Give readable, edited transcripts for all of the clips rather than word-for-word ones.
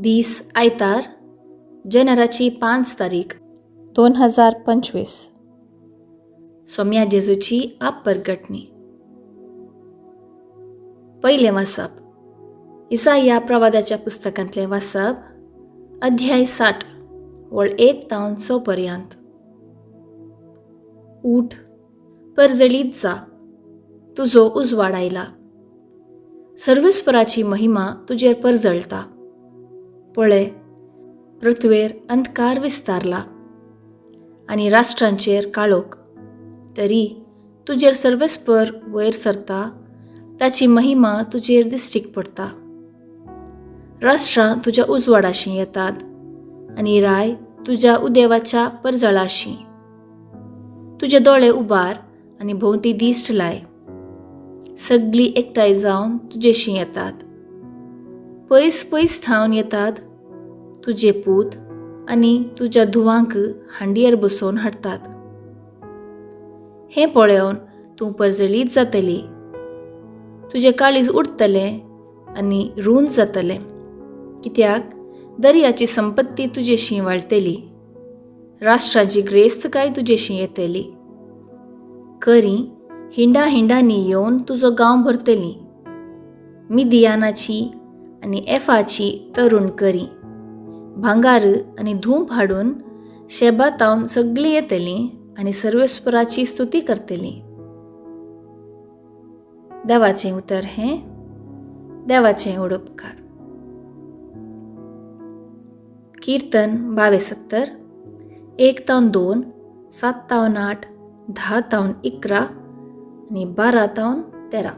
दीस आयतार, जानेराची 5 तारीख 2025. सोम्या जेजूची आपपरगटणी. पयलें वाचप इसाया प्रवादाच्या पुस्तकांतलें वाचप, अध्याय 60, वळ 1 तावन 6 पर्यंत. उठ, परजळीत जा, तुजो उजवाड आयला, सर्वेस्पराची महिमा तुजेर परजळता. पळय, पृथ्वेर अंधकार विस्तारला आनी राष्ट्रांचेर काळोख, तरी तुजेर सर्वेस्पर वयर सरता, ताची महिमा तुजेर दिश्टीक पडटा. राष्ट्रां तुज्या उजवाडाशी येतात आनी राय तुज्या उदेवाच्या परजळाशी. तुजे दोळे उबार आनी भोंवती दिश्ट लाय, सगळीं एकठांय जावन तुजेशी येतात, पयस पयस थावन येतात. तुजे पूत आनी तुज्या धुवांक हांडयेर बसोवन हाडटात. हें पळोवन तूं परजळीत जातली, तुजें काळीज उडटलें आनी रूंद जातलें, कित्याक दर्याची संपत्ती तुजेशी वाळटली, राष्ट्राची ग्रेस्तकाय तुजेशी येतली. करी हिंडा हिंडांनी येवन तुजो गांव भरतली, मिदियानाची आनी एफाची तरुण करी भांगार आनी धूप हाडून शेबा तावन सगळीं येतलीं आनी सर्वेस्पराची स्तुती करतलीं. देवाचें उतर हें, देवाचें उडोपकार. कीर्तन 72, 1 तावन 2, 7 तावन 8, 10 तावन 11 आनी 12 तावन 13.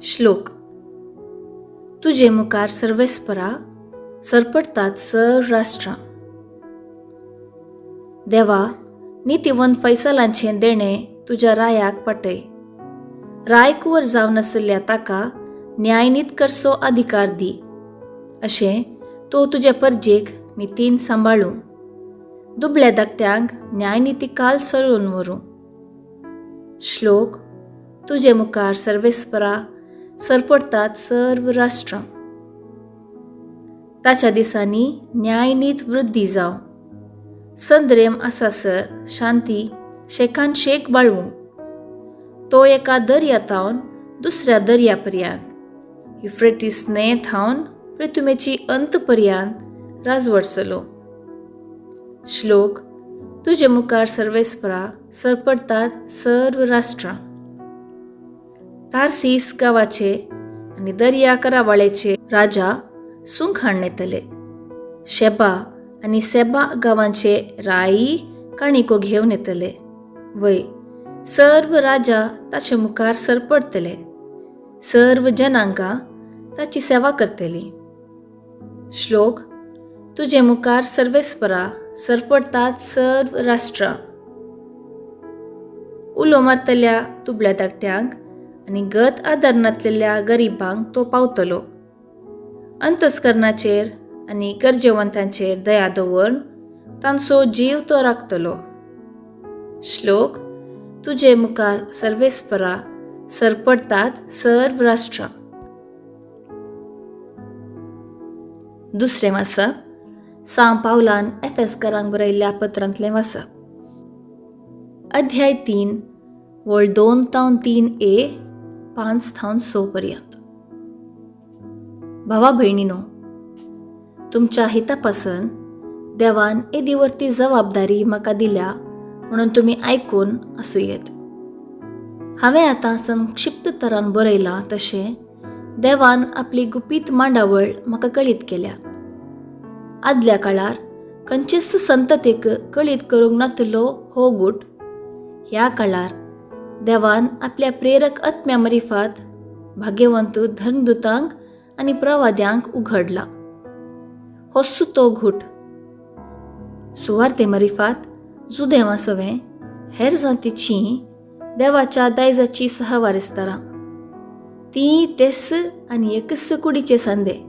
श्लोक. तुजे मुखार सर्वेस्परा सरपटतात सर्व राष्ट्रां. देवा, नितीवंत फैसलांचें देणें तुज्या रायाक पाटय. रायकुवर जावन आशिल्ल्या ताका न्यायनीत करचो अधिकार दी, अशें तो तुजे परजेक नितीन सांबाळूं, दुबळ्या धाकट्यांक न्यायनिती काल चलोवन व्हरूं. श्लोक. तुजे मुखार सर्वेस्परा सरपटतात सर्व राष्ट्रां. ताच्या दिसांनी न्यायनीत वृद्धी जावं, संद्रेम आसासर शांती शेखान शेक बाळवूं. तो एका दर्या थावन दुसऱ्या दर्या पर्यंत, युफ्रेटीस न्हंये थावन पृथ्वीची अंत पर्यंत राजवटसलो. श्लोक. तुजे मुखार सर्वेस्परा सरपटतात सर्व राष्ट्रां. तारसीस गांवाचे आनी दर्या करावळेचे राजा सुंख हाडून येतले, शेबा आनी सेबा गांवांचे राई काणिको घेवन येतले. वय, सर्व राजा ताचे मुखार सरपटतले, सर्व जनांगां ताची सेवा करतली. श्लोक. तुजे मुखार सर्वेस्परा सरपटतात सर्व राष्ट्रां. उलो मारतल्या दुबळ्या धाकट्यांक आनी गत आदारनातलेल्या गरिबांक तो पावतलो. अंतस्करणाचेर आनी गरजेवंतांचेर दया दवरून तांचो जीव तो राखतलो. श्लोक. तुजे मुखार सर्वेस्परा सरपटतात सर्व राष्ट्रां. दुसरें वाचप सां पावलान एफेसकारांक बरयल्ल्या पत्रांतलें वाचप, अध्याय 3, वळ 2 तावन 3 ए 5 थावन 6 पर्यंत. भावा भयणीनो, तुमच्या हितापासून देवान येदी वरती जबाबदारी म्हाका दिल्या म्हणून तुमी आयकून आसूं येत. हांवें आतां संक्षिप्त तरान बरयलां तशें देवान आपली गुपीत मांडावळ म्हाका कळीत केल्या. आदल्या काळार खंयचेच संततेक कळीत करूंक नातलो हो गूट ह्या काळार देवान आपल्या प्रेरक आत्म्या मरिफात भाग्यवंत धर्मदूतांक आनी प्रवाद्यांक उघडला. हो सुतो घूट सुवार्ते मरिफात जुदेवा सवें हेर जातीची देवाच्या दायजाची सहवारिसदारां, ती तेस आनी एकच कुडीचे सांदे.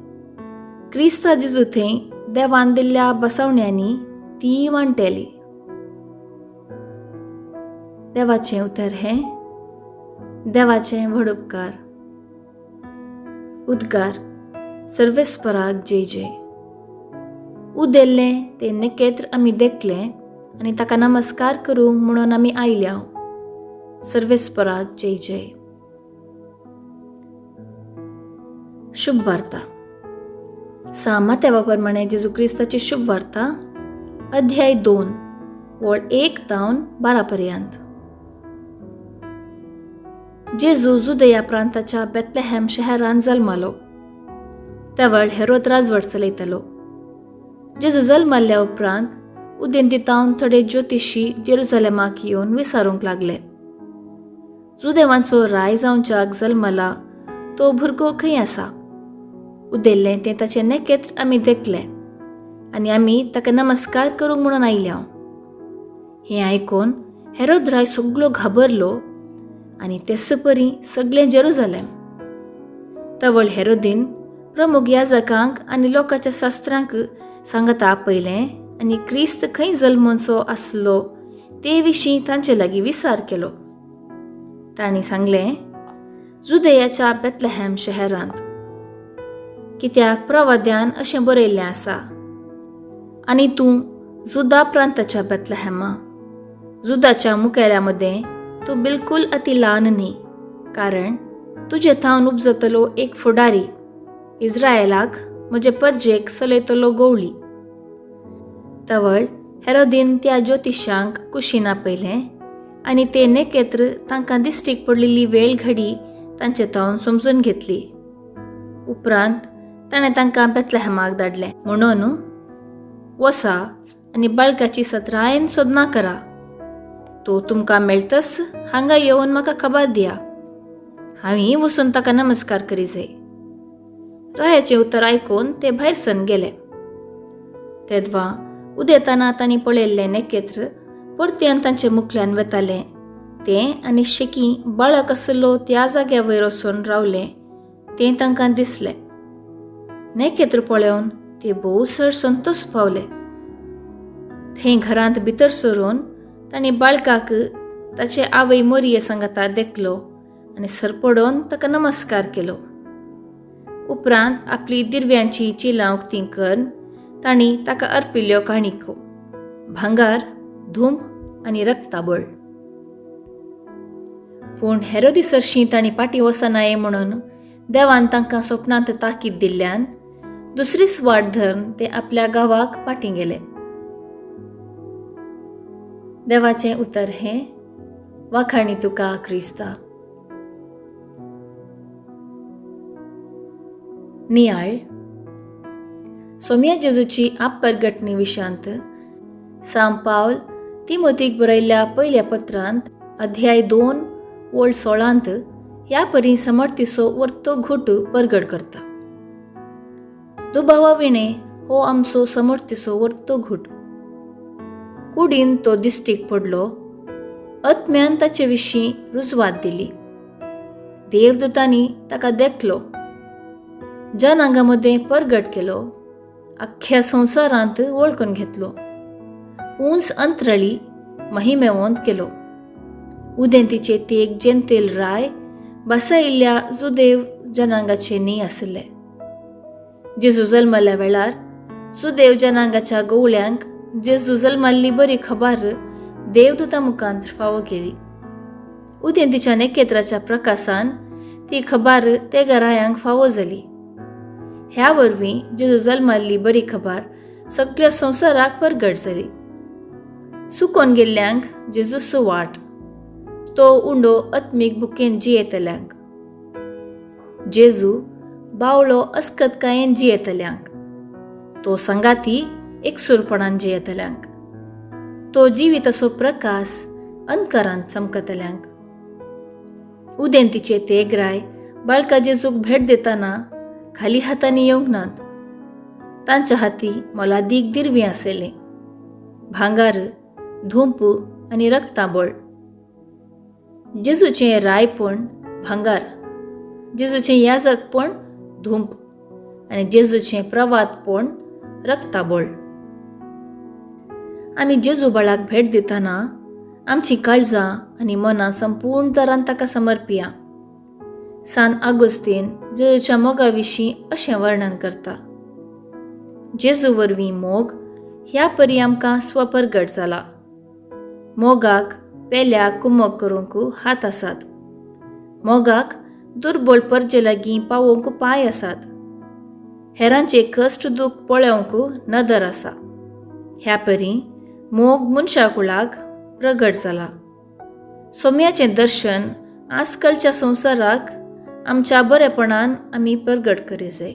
क्रिस्ता जेजू थंय देवान दिल्ल्या बसवण्यांनी ती वांटेली. देवाचें उतर हें, देवाचें व्हड उपकार. उद्गार. सर्वेस्पराक जय जय. उदेल्लें तें नखेत्र आमी देखलें आनी ताका नमस्कार करूंक म्हणून आमी आयल्या. सर्वेस्पराक जय जय. शुभ वार्ता. सा मात्या प्रमाणे जेजू क्रिस्ताची शुभ वार्ता, अध्याय 2 वळ 1 तावन 12 पर्यंत. जेजू जुदया प्रांताच्या बेथलेहम शहरान जल्मालो. तेवळ हेरोद राजवट चलयतालो. जेजू जल्माल्ल्या उपरांत उदेंतीतावन थोडे ज्योतिशी जेरुजलेमाक येवन विचारूंक लागले, जुदेवांचो राय जावच्याक जल्मला तो भुरगो खंय आसा? उदेल्लें तें ताचें नखेत्र आमी देखलें आनी आमी ताका नमस्कार करूंक म्हणून आयल्या. हें आयकून हेरोद राय सगलो घाबरलो आनी तेच परी सगळें जेरुजलेम. तवळ हेरोदीन प्रमुख याजकांक आनी लोकांच्या शास्त्रांक सांगता आपयलें आनी क्रिस्त खंय जल्मचो आसलो ते विशीं तांचे लागीं विचार केलो. तांणी सांगलें, जुदयाच्या बेथलेहम शहरांत, कित्याक प्रवाद्यान अशें बरयल्लें आसा, आनी तूं जुदा प्रांताच्या बेथलेहमा, जुदाच्या मुखेल्या मदें तूं बिलकूल अति ल्हान न्ही, कारण तुजे थावन उपजतलो एक फुडारी इज्रायलाक म्हजे परजेक चलयतलो गवळी. तवळ हेरोदीन त्या ज्योतिशांक कुशीन आपयलें आनी ते नखेत्र तांकां दिश्टीक पडलेली वेळ घडी तांचे थावन समजून घेतली. उपरांत ताणें तांकां बेथलेहमाक धाडलें, म्हणून वसा आनी बाळकाची सत्रायेन सोदना करा, तो तुमकां मेळतच हांगा येवन म्हाका खबर दिया, हांवें वचून ताका नमस्कार करी जाय. रायाचें उतर आयकून ते भायर सरून गेले. तेदवा उदेताना तांणी पळयल्लें नखेत्र परत्यान तांचे मुखल्यान वेतालें तें आनी शेकी बाळक आसलो त्या जाग्या वयर वचून रावलें तें तांकां दिसलें. नखेत्र पळोवन ते भोव चड संतोश पावले. थंय घरांत भितर सरून तांणी बाळकाक ताचे आवय मोरये सांगाता देखलो आनी सरपडोवन ताका नमस्कार केलो. उपरांत आपली दिरव्यांची चिलां उक्ती करून तांणी ताका अर्पिल्ल्यो काणिको, भांगार, धूम आनी रक्ताबळ. पूण हेरोदी सरशीं तांणी पाटी वचनाये म्हणून देवान तांकां स्वप्नांत ताकीद दिल्ल्यान दुसरीच वाट धरून ते आपल्या गांवाक पाटी गेले. देवाचें उतर हें. वाखाणी तुका क्रिस्ता. नियाळ. सोम्या जेजूची आपपरगटणी विशांत सांव पावल तिमोतीक बरयल्ल्या पयल्या पत्रांत अध्याय 2 वळ 16 ह्या परी समर्थीचो वर्तो घुट परगट करता. दुबावा विणे हो आमचो समर्थीचो वर्तो घुट. कुडीन तो दिश्टीक पडलो, आत्म्यान ताचे विशीं रुजवात दिली, देवदूतांनी ताका देखलो, जनांगा मदें परगट केलो, अख्ख्या संवसारांत वळखून घेतलो, उंच अंतरळी महिमेवंत केलो. उदेंतीचे तेग जेंतेल राय बसायिल्ल्या जुदेव जनांगाचे न्ही आशिल्ले. जेजू जल्मल्या वेळार जुदेव जनांगाच्या गवळ्यांक जेजू जल्माल्ली बरी खबर देवदूता मुखांत फावो केली. उदेंतीच्या नखेत्राच्या प्रकाशान ती खबर ते रायांक फावो जाली. ह्या वरवीं जेजू जल्माल्ली बरी खबर सगळ्या संवसाराक परगट जाली. सुकोन गेल्ल्यांक जेजूचो वाट, तो उंडो आत्मीक बुकेन जियेतल्यांक, जेजू बावळो अस्कतकायेन जियेतल्यांक, तो सांगाती एकसूरपणान जियेतल्यांक, तो जिविताचो प्रकाश अंधकारांत चमकतल्यांक. उदेंतीचे ते ग्राय बाळका जेजूक भेट दितना खाली हातांनी येवंक नात. तांच्या हाती मोलादीक दिरवीं आसलें, भांगार, धुंप आनी रक्ताबळ. जेजूचें रायपण भांगार, जेजूचें याजकपण धुंप आनी जेजूचें प्रवातपण रक्ताबळ. आमी जेजू बाळाक भेट दितना आमची काळजां आनी मनां संपूर्ण तरान ताका समर्पिया. सान आगोस्तीन जेजूच्या मोगा विशीं अशें वर्णन करता, जेजू वरवीं मोग ह्या परी आमकां स्वपरगट जाला. मोगाक पेल्या कुमोक करूंक हात आसात, मोगाक दुर्बळ परजे लागीं पावोवंक पांय आसात, हेरांचे कश्ट दूख पळोवंक नदर आसा. ह्या परी मोग मनशा कुळाक प्रगट जाला. सोम्याचें दर्शन आजकालच्या संवसाराक आमच्या बरेपणान आमी परगट करी जाय.